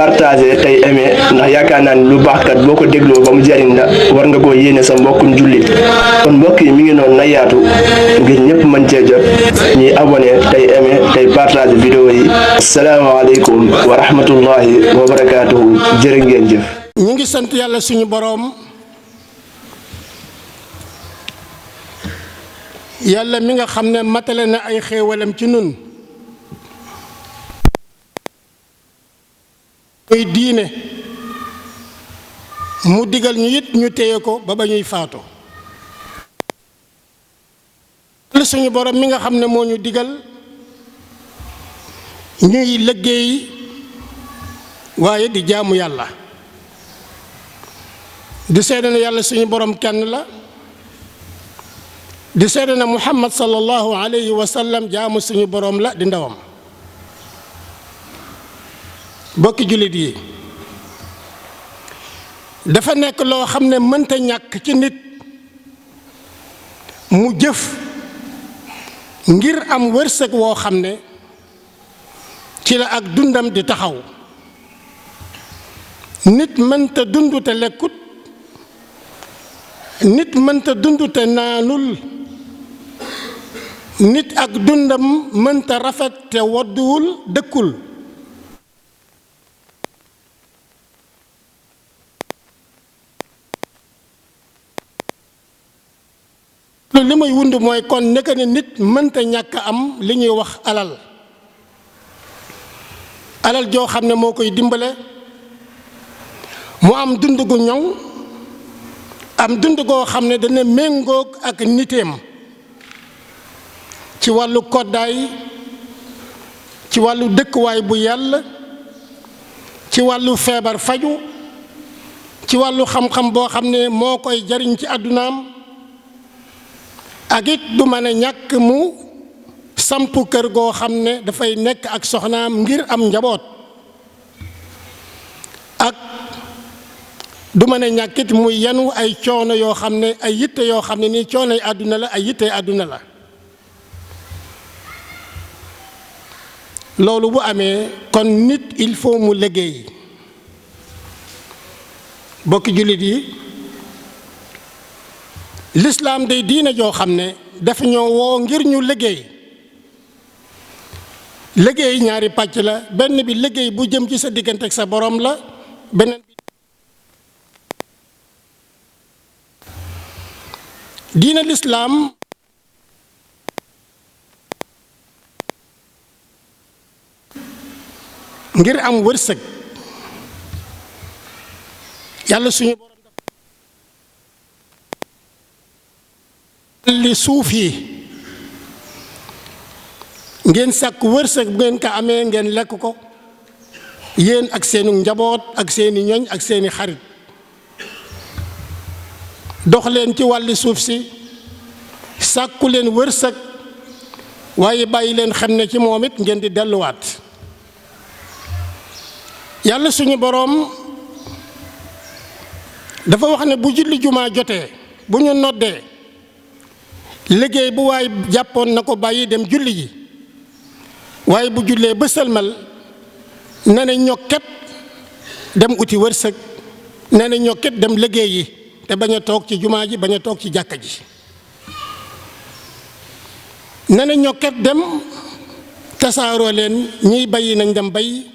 partager tey aimer ndax yaakaar naa ni lu baax kat boo ko dégloo ba mu jariñ la war nga koo yéene sa mbokkum jullit kon mbokk yi mi ngi noonu na yaatu ngir ñëpp mën cee jot ñuy abonné tey aimer tey partager vidéo yi. asalaamaaleykum wa rahmatullahi wa barakaatuhu jërë ngeen jëf. ñu ngi sant yàlla suñu boroom yàlla mi nga xam ne matale na ay xéewalam ci nun muy diine mu digal ñu it ñu téye ko ba ba ñuy faatu. yàlla suñu boroom mi nga xam ne moo ñu digal ñuy liggéey waaye di jaamu yàlla di seede na yàlla suñu boroom kenn la di seede na muhammad sallallahu alayhi wa sallam jaamu suñu boroom la di ndawam. bokki jullit yi dafa nekk loo xam ne mënta ñàkk ci nit mu jëf ngir am wërsëg woo xam ne ci la ak dundam di taxaw. nit mënta dund te lekkut, nit mënta dund te naanul, nit ak dundam mënta rafet te wodduwul dëkkul. li muy wund mooy kon nekk ne nit mënta ñàkk am li ñuy wax alal joo xam ne moo koy dimbale mu am dund gu ñoŋ, am dund goo xam ne dana méngoog ak niteem ci wàllu koddaay, ci wàllu dëkkuwaay bu yàlla, ci wàllu feebar faju, ci wàllu xam-xam boo xam ne moo koy jariñ ci àddunaam, ak it du mën a ñàkk mu samp kër goo xam ne dafay nekk ak soxnaam ngir am njaboot, ak du mën a ñàkkit muy yanu ay coono yoo xam ne ay yitte yoo xam ne nii coonoy àdduna la, ay yitte àdduna la. loolu bu amee kon nit il faut mu liggéey. bokki jullit yi lislaam day diine joo xam ne dafa ñoo woo ngir ñu liggéey. liggéey ñaari pàcc la, benn bi liggéey bu jëm ci sa diggante ak sa borom la, beneen bi diine lislaam ngir am wërsëg. yàlla suñu borom li suuf yi ngeen sàkk wërsëg bu ngeen ko amee ngeen lekk ko yéen ak seenu njaboot ak seeni ñoñ ak seeni xarit. dox leen ci wàlli suuf si sàkku leen wërsëg waaye bàyyi leen xam ne ci moom it ngeen di delluwaat. yàlla suñu boroom dafa wax ne bu julli jumaa jotee bu ñu noddee liggéey bu waay jàppoon na ko bàyyi dem julli ji, waaye bu jullee ba sëlmal na ne ñokket dem uti wërsëg, na ne ñokket dem liggéey yi te bañ a toog ci jumaa ji, bañ a toog ci jàkka ji. na ne ñokket dem tasaaroo leen, ñiy bay nañ dem bay,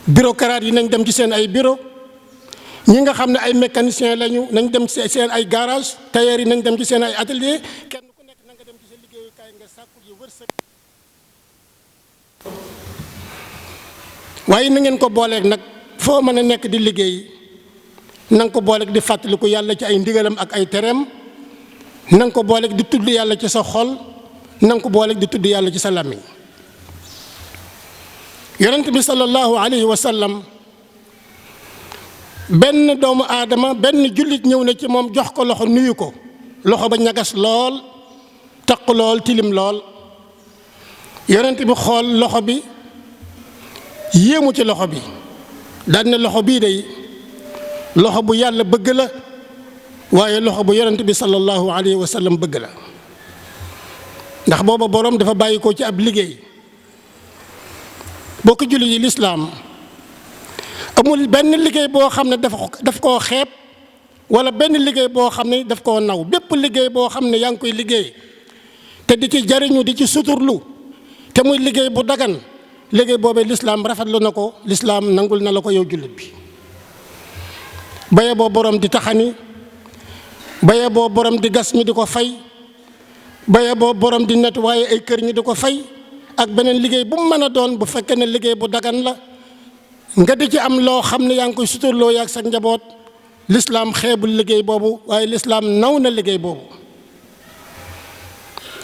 bureaucrate yi nañ dem ci seen ay bureau, ñi nga xam ne ay mécanicien lañu nañ dem ci seen ay garage, tailleur yi nañ dem ci seen ay atelier, kenn ku nekk na nga dem ci sa liggéeyukaay nga sàkku ji wërsëg. waaye na ngeen ko booleeg nag foo mën a nekk di liggéey na nga ko booleeg di fàttaliku yàlla ci ay ndigalam ak ay tereem, na nga ko booleeg di tudd yàlla ci sa xol, na nga ko booleeg di tudd yàlla ci sa làmmiñ. yonent bi sallallahu alayhi wa sallam benn doomu aadama, benn jullit ñëw na ci moom jox ko loxo nuyu ko, loxo ba ñagas lool, taq lool, tilim lool. yonent bi xool loxo bi yéemu ci loxo bi, daal ne loxo bii day loxo bu yàlla bëgg la, waaye loxo bu yonent bi sallallahu alayhi wa sallam bëgg la. ndax booba boroom dafa bàyyi ko ci ab liggéey. bokk jullit yi lislaam amul benn liggéey boo xam ne daf koo xeeb wala benn liggéey boo xam ne daf koo naw. bépp liggéey boo xam ne yaa ngi koy liggéey te di ci jariñu di ci suturlu te muy liggéey bu dagan, liggéey boobee lislaam rafetlu na ko, lislaam nangul na la ko yow jullit bi. baye boo borom di taxani, baye boo borom di gas ñi di ko fay, baye boo borom di nettoyé ay kër ñi di ko fay, ak beneen liggéey bu mu mën a doon bu fekkee ne liggéey bu dagan la nga di ci am loo xam ne yaa ngi koy suturloo yaag sa njaboot. lislaam xeebul liggéey boobu, waaye lislaam naw na liggéey boobu.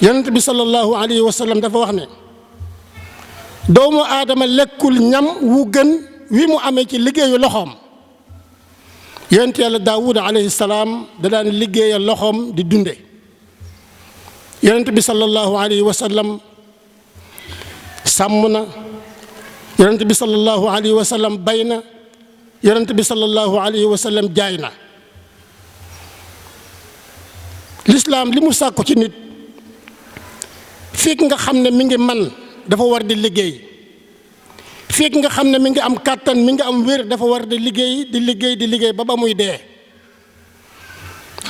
yonent bi sallallahu alayhi wa sallam dafa wax ne doomu aadama lekkul ñam wu gën wi mu amee ci liggéeyu loxoom. yonent yàlla daawuda alayhi salaam da daan liggéeyal loxoom di dunde. yonent bi sallallahu alayhi wa sallam sàmm na, yonent bi sallallahu alayhi wa sallam bay na, yonent bi sallallahu alayhi wa sallam jaay na. lislaam li mu sàkku ci nit fekk nga xam ne mi ngi man dafa war di liggéey, fekk nga xam ne mi ngi am kàttan mi ngi am wér dafa war di liggéey ba ba muy dee.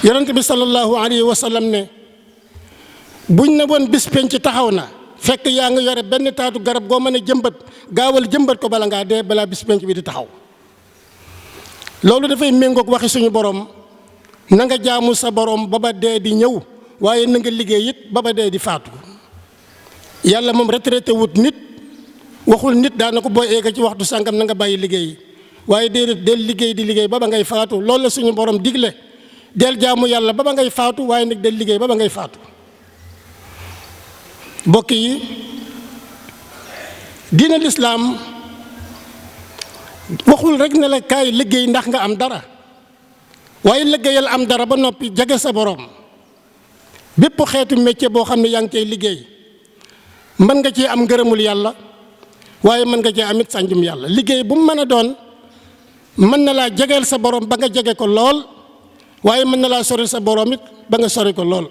yonent bi sallallahu alayhi wa sallam ne buñ ne woon bis penc taxaw na fekk yaa nga yore benn taatu garab goo mën a jëmbat, gaawal jëmbat ko bala ngaa dee, balaa bis penc bi di taxaw. loolu dafay méngoog waxi suñu borom, na nga jaamu sa borom ba ba dee di ñëw, waaye na nga liggéey it ba ba dee di faatu. yàlla moom retraité wut nit, waxul nit daana ko boo eega ci waxtu sàngam na nga bàyyi liggéey, waaye déedéet del liggéey di liggéey ba ba ngay faatu. loolu la suñu borom digle, del jaamu yàlla ba ba ngay faatu, waaye nag del liggéey ba ba ngay faatu. mbokk yi, diine lislaam waxul rek ne la kaay liggéey ndax nga am dara, waaye liggéeyal am dara ba noppi jege sa borom. bépp xeetu métier boo xam ne yaa ngi cay liggéey mën nga cee am ngërëmul yàlla, waaye mën nga cee amit sànjum yàlla. liggéey bu mu mën a doon mën na laa jegeel sa borom ba nga jege ko lool, waaye mën na laa sori sa borom it ba nga sori ko lool.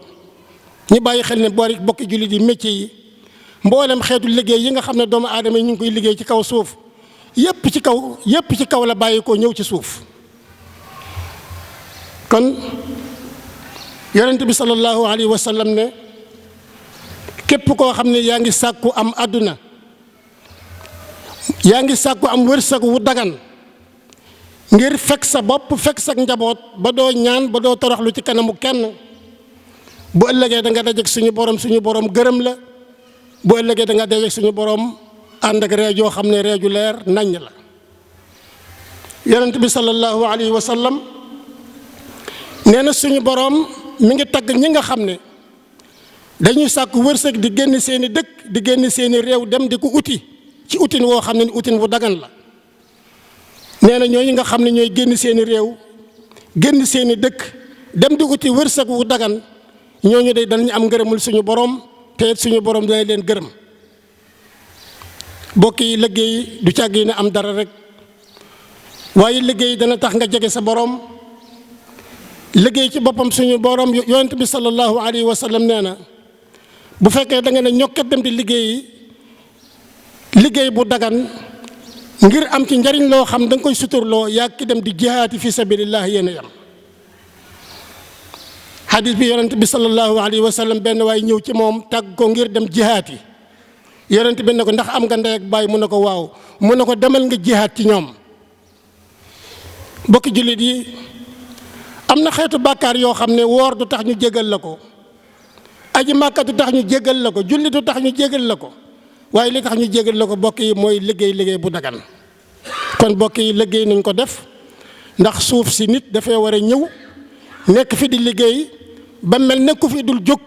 ñu bàyyi xel ne boori bokki jullit yi métier yi, mboolem xeetu liggéey yi nga xam ne doomu aadama yi ñu ngi koy liggéey ci kaw suuf yépp ci kaw la bàyyi ko ñëw ci suuf. kon yonent bi sallallahu alayhi wa sallam ne képp koo xam ne yaa ngi sàkku am àdduna, yaa ngi sàkku am wërsëg wu dagan ngir fekk sa bopp fekk sa njaboot ba doo ñaan ba doo toroxlu ci kanamu kenn, bu ëllëgee da nga dajeek suñu borom gërëm la. bu ëllëgee da nga dajeek suñu borom ànd ak ree joo xam ne ree ju leer naññ la. yonent bi sallallahu alayhi wa sallam nee na suñu borom mi ngi tagg ñi nga xam ne dañuy sàkku wërsëg di génn seeni dëkk di génn seeni réew dem di ko uti ci utin woo xam ne utin bu dagan la. nee na ñooñu nga xam ne ñooy génn seeni réew génn seeni dëkk dem di uti wërsëg wu dagan, ñooñu day danañu am ngërëmul suñu borom, te it suñu borom dana leen gërëm. mbokk yi, liggéey du càgg ne am dara rek, waaye liggéey dana tax nga jege sa borom. liggéey ci boppam suñu borom yonent bi sallallahu alayhi wa sallam nee na bu fekkee da nga ne ñokkat dem di liggéey bu dagan ngir am ci njariñ loo xam da nga koy suturloo, yaa ki dem di jihaati fi sabilillah yéen a yam. xadis bi yonent bi sallallahu alayhi wa sallam benn waay ñëw ci moom tàgg ko ngir dem jihaati. yonent bi ne ko ndax am nga ndey ak baay, mu ne ko waaw, mu ne ko demal nga jihaat ci ñoom. mbokki jullit yi, am na xeetu bàkkaar yoo xam ne woor du tax ñu jégal la ko, aji màkka du tax ñu jégal la ko, julli du tax ñu jégal la ko, waaye li tax ñu jégal la ko mbokk yi mooy liggéey bu dagan. kon mbokk yi, liggéey nañ ko def, ndax suuf si nit dafay war a ñëw nekk fi di liggéey ba mel ne ku fi dul jóg,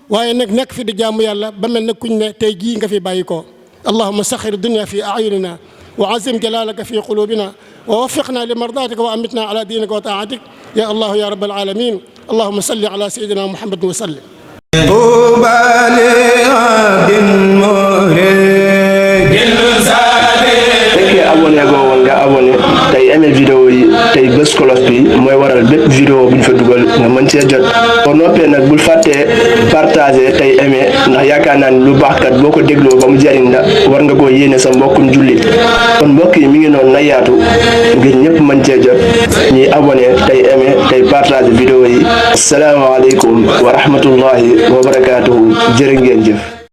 waaye nag nekk fi di jaamu yàlla ba mel ne kuñ ne tey jii nga fi bàyyi ko. allahumma saxir dunya fi ayunina wa azim jalalaka fi qulubina wa waffiqna li mardatika wa amitna ala dinika wa taatik ya allah ya rabbal alamin. allahumma salli ala sayyidina muhammadin wa sallim. fekkee abonné goo woon nga abonné abonné tey aimé vidéo yi tey bës cloche bi mooy waral bépp vidéo bu ñu fa dugal nga mën cee jot boo noppee nag bul fàttee partager tey aimé ndax yaakaar naa ni lu baax kat boo ko dégloo ba mu jariñ la war nga koo yéene sa mbokkum jullit kon mbokk yi mi ngi noonu na yaatu ngir ñëpp mën cee jot ñuy abonné tey aimé tey partager vidéo yi asalaamaaleykum wa rahmatullahi wa barakaatuhu jërë ngeen jëf